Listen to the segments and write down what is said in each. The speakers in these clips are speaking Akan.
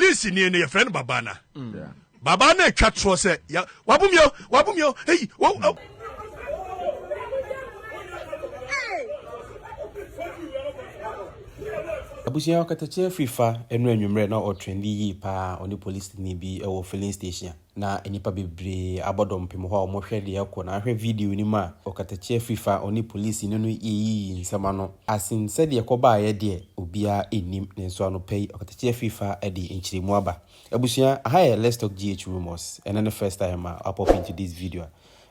Polisi ni no yɛfrɛ no Babana. Babana atwa torɔ sɛ ya wabom yɛ wabom yɛ ei wo. Abusua ɔkatakyie afrifa ɛno anwummerɛ na ɔtrendi yie paa ɔne polisini bi wɔ filling station a na nnipa bebree abɔ dɔmpem hɔ a wɔhwɛ deɛ ɛkɔ na ahwɛ video no mu a ɔkatakyie afrifa ɔne polisini no reyiyi nsɛm ano asen sɛdeɛ ɛkɔbaeɛ deɛ obiara nnim nanso anɔpa yi ɔkatakyie afrifa de nkyerɛmu aba. Abusua aha yɛ Let's Talk GH Rumors ɛnɛ ne first time a wapop into this video a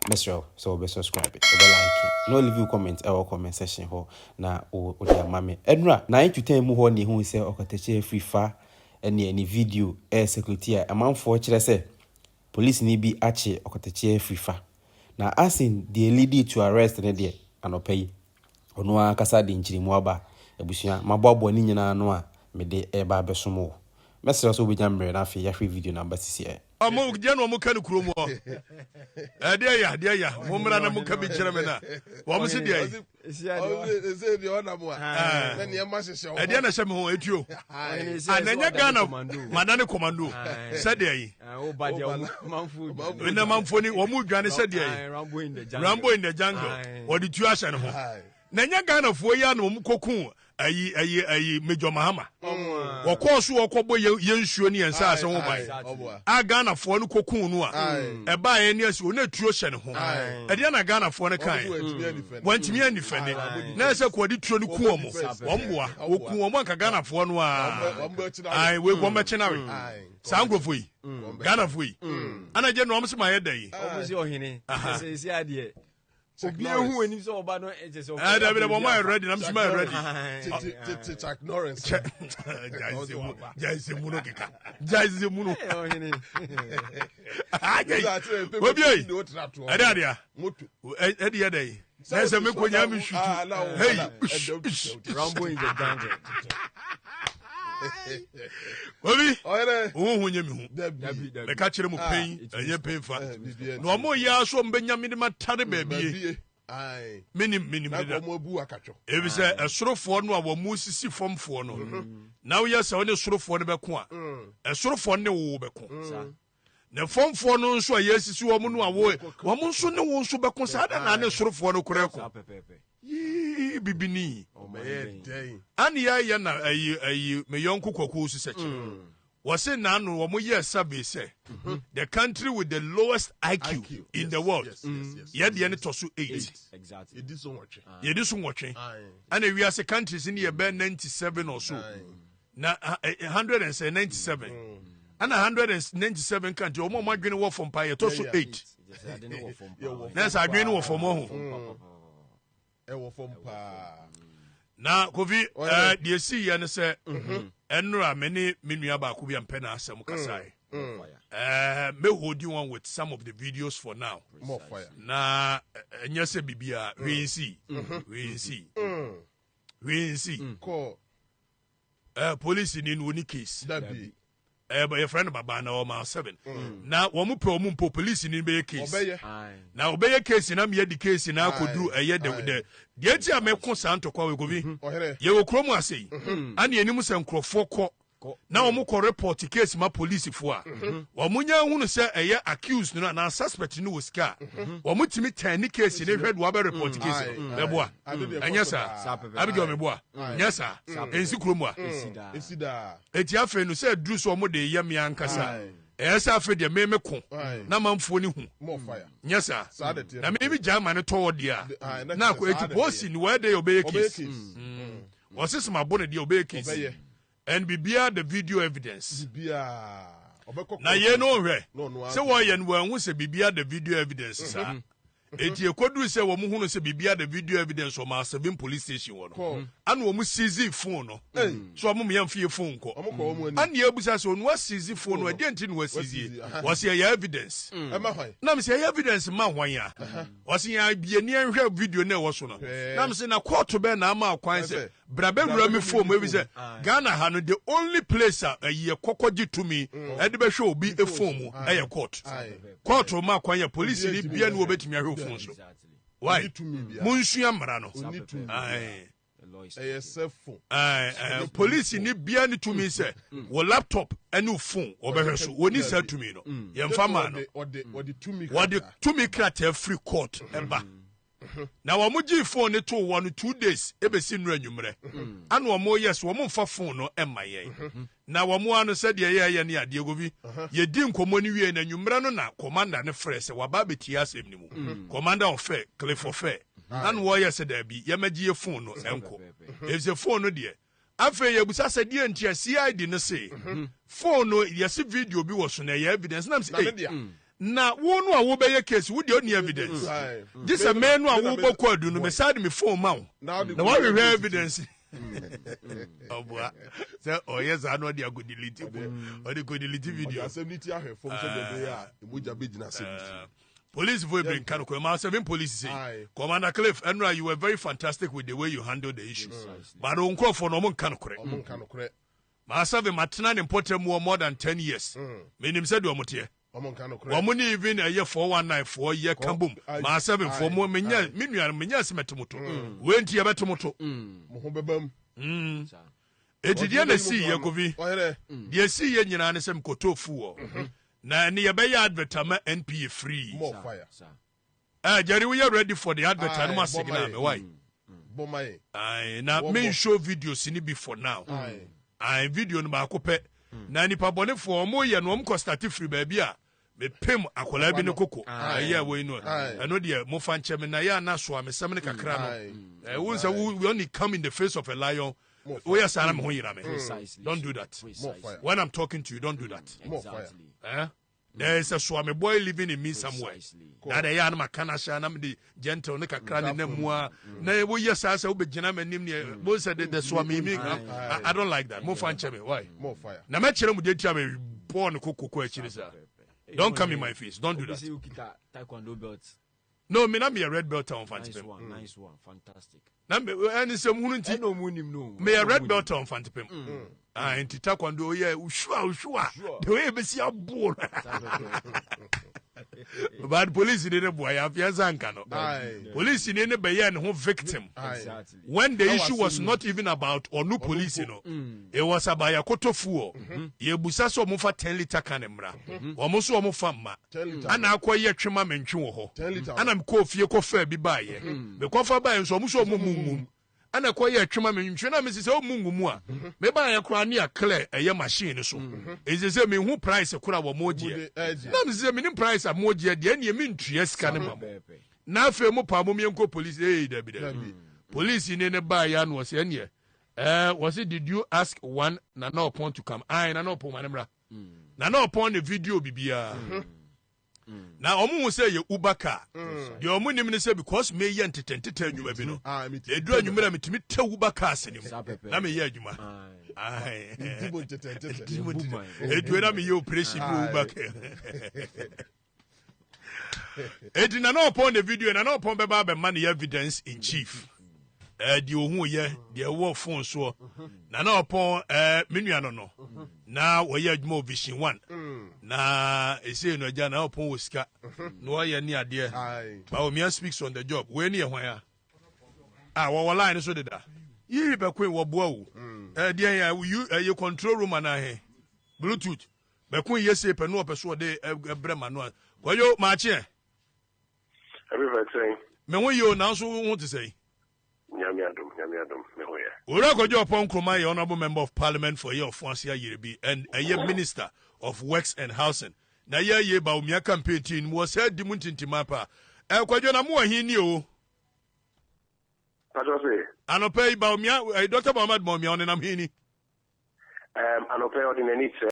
mɛsrɛ wo sɛ wobɛ subscribe, wobɛ like na wo leave wo comment ɛwɔ comment section hɔ na wode ama me. Ɛnora 9 to 10 mu hɔ na yɛhuu sɛ ɔkatakyie afrifa ɛneɛ ne video ɛresɛkulati a amanfoɔ kyerɛ sɛ polisini bi akye ɔkatakyie afrifa. Na asen deɛ leading to arrest no deɛ anɔpa yi ɔno ara ankasa de nkyerɛmu aba. Abusua maboaboa ne nyinaa ano a mede ɛreba abɛsom wo. Mɛsrɛ sɛ wobɛnya mmerɛ na afei yɛahwɛ video no aba sisiɛ. Ɔmo deɛ na ɔmo ka no kurom hɔ. Ɛdeɛ ya deɛ ya mo mmra na mo ka bi kyerɛ me na wɔn se deɛ yi. Ɛdeɛ na ɛhyɛ me ho etuo. Ana ɛnyɛ Ghana madane kɔmando sɛ deɛ yi. Ɛnna manfo ni wɔn dwane sɛ deɛ yi. Rambo in the jungle wɔde tuo ahyɛ ne ho. Na ɛnyɛ Ghanafoɔ yi a na wɔn kɔku ayi ayi ayi Major Mahama. Wɔkɔɔ so wɔkɔbɔ yɛn yɛn nsuo ne yɛn nsaase ho ban. A Ghanafoɔ no kɔku no a ɛbaa yɛn ni asi wɔn atuo hyɛ ne ho. Ɛdeɛ na Ghanafoɔ no kae. Wɔntumi anifɛne. Na ɛsɛ kɔ wɔde tuo no ku wɔn. Wɔn boa. Wɔku wɔn anka Ghanafoɔ no a. Ayi wei wɔn bɛkye na we. Saa nkurɔfoɔ yi. Ghanafoɔ yi. Ana gye na wɔn sɛ ma yɛ dɛ yi. Wɔn sɛ ɔhene. Sɛ ɛsi adeɛ. Obi ehu enim sɛ ɔba no ɛkyɛ sɛ ɔkɔ. Ɛɛ dabi dabi ɔmo ayɛ ready na msoma yɛ ready. Tete Chuck Norris. Gyae mu no keka. Gyae mu no. Obi eyi. Ɛde adeɛ. Ɛde yɛ dɛ yi. Na ɛsɛ mi ko nya mi shutu. Hey. Rambo in the jungle. Obi. Ohun hu nye mi hu. Mɛka kyerɛ mu pɛn ɛnyɛ pɛn fa. Na ɔmo yɛ aso ɔmo bɛ nya mi de ma tare baabi. Menim menim deda. Efisɛ ɛsorofoɔ no a wɔn mu sisi famfoɔ no, na woyɛ sɛ wɔne sorofoɔ no bɛko a, ɛsorofoɔ no ne wo bɛko. Na famfoɔ no nso a yɛasisi wɔn no a wo wɔn nso ne wo nso bɛko saa da na ne sorofoɔ no korɛ ko. Yii bibini. Ane yɛyɛ na ayi ayi me yɔnko kwakuo sisɛkyerɛ. Wɔse naano wɔn yɛɛ survey sɛ the country with the lowest IQ, IQ in yes, the world yɛ deɛ no tɔ so 8. Yɛdi so nwɔtwe. Yɛdi so nwɔtwe. Ɛna wiase countries no yɛ bɛɛ 97 or so. Na 197. Ɛna 197 country wɔn a wɔn adwene wɔ fam paa yɛtɔ so 8. Na ɛsɛ adwene no wɔ fam ɔho. Ɛwɔ fam paa. Na Kofi, ɛɛ deɛ esi yɛ no sɛ ɛnora me ne me nua baako bi a mpɛ n'asɛm kasae. Ɛɛ me holding on with some of the videos for now. Na ɛnyɛ sɛ biribiara hwee nsi hwee nsi hwee nsi. Ɛɛ polisi ni no oni case. Dabi. Ɛɛ yɛfrɛ no baba na ɔma 7. Na wɔn pɛ wɔn mpo polisi ni bɛyɛ case. Na ɔbɛyɛ case na meyɛ di case na akɔduru ɛyɛ dɛ dɛ deɛ nti a mɛko saa ntɔkwa wɔ Kofi. Yɛwɔ kurom ase yi. Ana anim sɛ nkurɔfoɔ kɔ na wɔn kɔ report case ma polisifoɔ a wɔn nya hunu sɛ ɛyɛ accused no anaa suspect no wɔ sika a wɔn tumi tɛn ne case ne hwɛ de wɔabɛ report case no bɛboa ɛnyɛ saa Abigail meboa nyɛ saa ɛnsi kurom a. Eti afei no sɛ aduru sɛ wɔn de yɛ me ankasa ɛyɛ sɛ afei deɛ me me ko na manfoɔ no hu nyɛ saa na me me gyaa ma no tɔ hɔ deɛ a na akɔ eti polisi ni wɔyɛ dɛ yɛ ɔbɛyɛ case wɔse sɛ mabo no deɛ ɔbɛyɛ case and biribiara the video evidence na yei no nhwɛ sɛ wɔyɛ no wɔanhu sɛ biribiara the video evidence saa Enti ekoduru sɛ wɔn hunu sɛ biribi ada video evidence wɔ Mile 7 police station hɔ no, ana wɔn seize phone no. So wɔn yɛn fie phone kɔ. Ana yɛbusa sɛ onua seize phone no, ɛdeɛ nti na wɔaseize? Wɔsi ɛyɛ evidence. Na mi sɛ ɛyɛ evidence ma hwan a? Wɔsi yɛn abie ni ɛnhwɛ video na ɛwɔ so no. Na mi sɛ na kóòtù bɛn na ama kwan sɛ bra bɛwura mi phone mu ebi sɛ Ghana ha no the only place a ɛyɛ kɔkɔ gye tumi ɛde bɛhwɛ obi phone mu ɛyɛ court. Kɔɔto ma kwan yɛ polisi ni bia ni wɔbɛtumi ahwɛ ofon so. Why? Monsua mmara no. Ɛyɛ cell phone. Ɛɛ polisi ni bia ne tumi sɛ wɔ laptop ɛne wo phone ɔbɛhwɛ so wɔni saa tumi no yɛmfa maa no. Wɔde tumi krataa firi court ɛba. Na wɔn gyee phone no too hɔ no 2 days ebesi nnura anwummerɛ ana wɔn yɛ so wɔn mfa phone no ɛma yɛn na wɔn ano sɛdeɛ yɛyɛ ne adeɛ gobi yɛdi nkɔmmɔ no wie na anwummerɛ no na commander no frɛ sɛ waba abɛtie asɛm no mu. Commander ɔfɛ Cliff ɔfɛ na no wɔyɛ sɛ daabi, yɛmɛgye yɛ phone no ɛnkɔ efisɛ phone no deɛ afei yɛbusa sɛ deɛ nti a CID no se phone no yɛse video bi wɔ so na ɛyɛ evidence nam sɛ ei na wo no a wobɛyɛ case wo deɛ ɔni evidence gye sɛ me no a wobɔ kɔ adu no mesaa de me phone ma wo na woahwehwɛ evidence. Ɔboa sɛ ɔyɛ saa na ɔde akɔ delete mu, ɔde kɔ delete video. Asɛm ne ti ahwɛ fam sɛ deɛ ɛbɛyɛ a mogya bɛgyina asɛm no so. Police fo ebiri nka no kɔ Mile 7 police say Commander Cliff ɛnura, you were very fantastic with the way you handled the issue, but o nkurɔfoɔ no ɔmo nka no korɛ. Ɔmo nka no korɛ. Mile 7 matena ne mpɔtam mu more than 10 years, menim sɛ deɛ ɔmo teɛ. Ɔmo nka no korɛ. Wɔn ne even ɛyɛ 419 foɔ yɛ ka bom. Mile 7 foɔ mo menya me nua no menya sɛ mɛte mo to wei nti yɛbɛte mo to. Mo ho bɛba mu. Eti deɛ na esi yɛ Kofi, Ɔyɛrɛ. Deɛ esi yɛ nyinaa ne sɛ mkoto fu wɔ na ɛne yɛbɛyɛ advert ama NPA free. More fire. Jerry, we are ready for the advert. Ano ma Aye, signal bɔ me why? Bɔ ma yɛn. Aye, na Bɔ, me bɔ. show videos ni bi for now. Aye, video no baako pɛ. Na nipa bɔnefoɔ ɔmo yɛ no ɔmo kɔ start firi baabi a mepem akwadaa bi ne koko. Ɛyɛ wei no. Ɛno deɛ mofa nkyɛn me na yɛ ana so a mesɛm ne kakra no. Wo nsɛ wo when you come in the face of a lion, woyɛ saa na me ho yera me. Don't do that. More fire. When I'm talking to you, don't do that. More fire. Eh? There is a Suame boy living in me somewhere. Na de ya na maka na hyɛ na mede gentle ne kakra ne nam mu a na woyɛ saa sɛ wobɛgyina m'anim ne bo sɛ de the Suame mi I don't like that. Momfa nkyɛ me why? More fire. Na mɛkyerɛ mu deɛ tia me bɔɔ ne koko kɔ akyiri saa. Don't come in my face. Don't do that. Obviously, ukita taekwondo belt. No, me na meyɛ red belt on Nice Mfantsipim. one, nice one, fantastic. Na me ɛne nsɛm hunu nti Ɛna ɔmu nim no. meyɛ red belt on Mfantsipim. Ah, nti taekwondo oyɛ ushua ushua. The way ebesi abo no. But police ni ne boa yɛ afei ɛnsa nka no. Police ni ne bɛyɛ ne ho victim. When the issue was not even about ɔno police no, it was about yakoto fuel. Yɛbusa sɛ ɔmo fa 10 litre can mmra. Ɔmo nso ɔmo fa mma. 10 litre. Ana akɔ yɛ twema mentwe wɔ hɔ. 10 litre. Ana mekɔɔ fie kɔfaa bi baayɛ. Mekɔfa baayɛ nso ɔmo nso ɔmo mu ngum. Ana kɔ yɛ twema mentwe na mesi sɛ ɔmo ngu mu a. Mebaayɛ koraa ne clear ɛyɛ machine no so. Ɛsɛ sɛ mehu price koraa wɔ mo gyeɛ. Na mesi sɛ menim price a mo gyeɛ deɛ ɛneɛ mentua sika ne ma mo. Na afei mo pa mo miɛnkɔ police ee dabi dabi. Police ni ne baayɛ ano ɔsɛ ɛneɛ wɔsi, "Did you ask one Nana Ɔpɔn to come?" Ayi Nana Ɔpɔn ma ne mra. Nana Ɔpɔn ne video bibiara. Na ɔmo hu sɛ yɛ Uber car. Deɛ ɔmo nim ne sɛ because meyɛ ntetɛ adwuma bi no. Edu anwummerɛ a metumi tɛ Uber cars ne mu. Na meyɛ adwuma. Ayi. Nti mo ntetɛ. Edu na meyɛ operation bi wɔ Uber car. Eti Nana Ɔpɔn ne video Nana Ɔpɔn bɛba abɛma ne evidence in chief. Deɛ ohun yɛ deɛ ɛwɔ phone soɔ. Nana Ɔpɔn me nua no na wɔyɛ adwuma wɔ Vision One. Na ese no agya Nana Ɔpɔn wɔ sika na wɔyɛ ne adeɛ. Bawumia speaks on the job. Wei ne yɛ hwan a? A wɔwɔ line so deda. Yiyi bɛkoe wɔboa wo. Deɛ yɛ you ɛyɛ control room anaa he? Bluetooth. Bɛko yɛ se pɛ no ɔpɛ so ɔde ɛbrɛ ma no a. Kwadwo maakyeɛ. Ɛbi fɛ sɛn? Me ho yie o, nanso wo ho te sɛn? Nyame adom, Nyame adom, me ho yɛ. Owura Kwadwo Ɔpɔn Nkrumah yɛ honourable member of parliament for ɛyɛ Ɔfoase Ayerbi and ɛyɛ minister of works and housing. Na ɛyɛ ɛyɛ Bawumia campaign team no mu wɔ saa di mu ntintiman paa. Kwadwo na mo wɔ he ni o? Patro se? Anɔpa yi Bawumia, Dr. Muhammad Bawumia ɔnenam he ni? Anɔpa yi ɔde n'ani kyerɛ.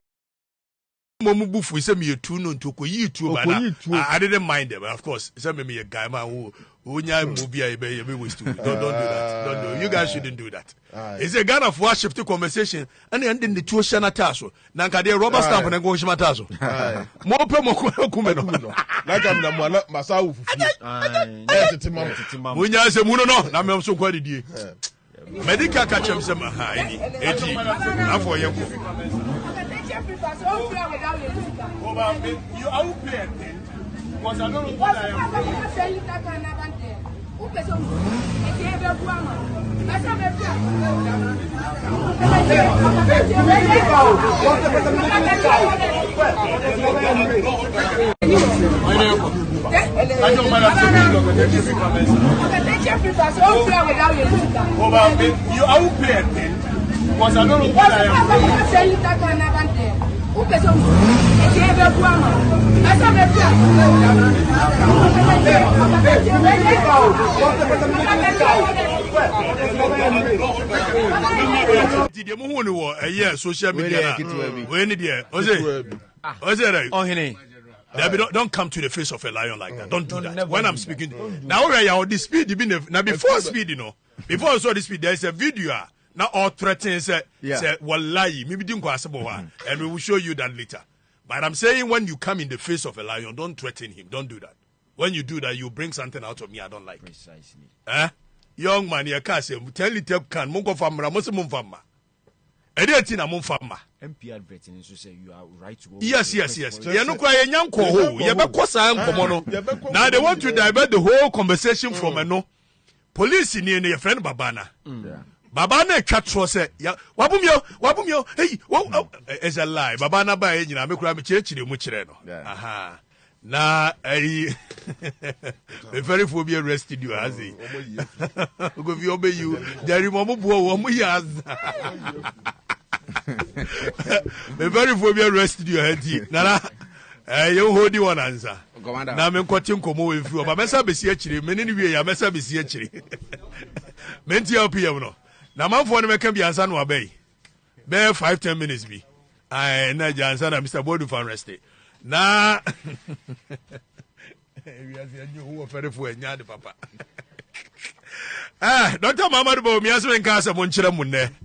Mo mu bu fu sɛ meyɛ tu no nti okoyii tuo ba na Okoyii tuo. I didn't mind them, of course, sɛ me meyɛ guy ma wo wonya mu bi a yɛbɛ waste o. Don't do that, don't do, you guys shouldn't do that. Ɛsɛ Ghana fo shift conversation ɛna ɛnde ne tuo hyɛ n'ataa so na nka deɛ rubber stamp na nka ɔhyɛ m'ataa so mo pɛ mo ko kume no. Na ka mina mo ana masa awo fufuo. Ɛyɛ tete ma mo. Mo nya sɛ mu no na mɛm so nkɔ adidie medical ka kyɛm sɛ ma ha ɛni eti afɔ yɛ kɔ. You, I will pay a thing because I don't know what I am. I will pay a thing because I don't know what I am paying. Nti deɛ muhu no wɔ ɛyɛ social media na wei ne deɛ ɔsɛ ɔsɛ dɛ ɔhene Dabi, don't come to the face of a lion like that. Don't do that. When I'm speaking, now already the speed be now before speed, you know, before I saw the speed, there is a video na all threatening sɛ sɛ wallahi mi bi di nkɔ asɛm wɔ hɔ a and we will show you that later but I'm saying when you come in the face of a lion don't threaten him don't do that when you do that you bring something out of me I don't like. Precisely. Eh? Young man yɛ kaa sɛ 10 litre can mo nkɔfa mmra mo sɛ mo nfa mma ɛdeɛ ti na mo nfa mma. MP advert nso sɛ you are right to go. Yes, yɛn no kora yɛn nya nkɔ hɔ yɛbɛkɔ saa nkɔmɔ no. Now they want to divert the whole conversation from ɛno. Police ni no yɛfrɛ no Babana. Baba na atwa torɔ sɛ ya wabom yɛ wabom yɛ hey wo it's a lie. Baba na ba yɛ nyinaa me kora mekyerɛkyerɛ mu kyerɛ no. Aha na ɛyi mefɛrefoɔ bi awura studio ha sei Kofi ɔbɛyi jari mu ɔmo boɔ wɔ ɔmo yɛ asa mefɛrefoɔ bi awura studio ha nti nana yɛn ho di wɔn ansa na menkɔte nkɔmmɔ wɔ mfiri ɔba mɛsa bɛsi akyire mene ne wie yɛ mɛsa bɛsi akyire menti LPM no na manfoɔ no mɛka bi ansa no aba yi bɛyɛ 5, 10 minutes bi na agya ansa na Mr Bodu fan rest na wiase anyi wo wɔ fɛrefoɔ anya ade papa. Dr Mahamadu Bawumia sɛ menka asɛm nkyerɛ mu nnɛ.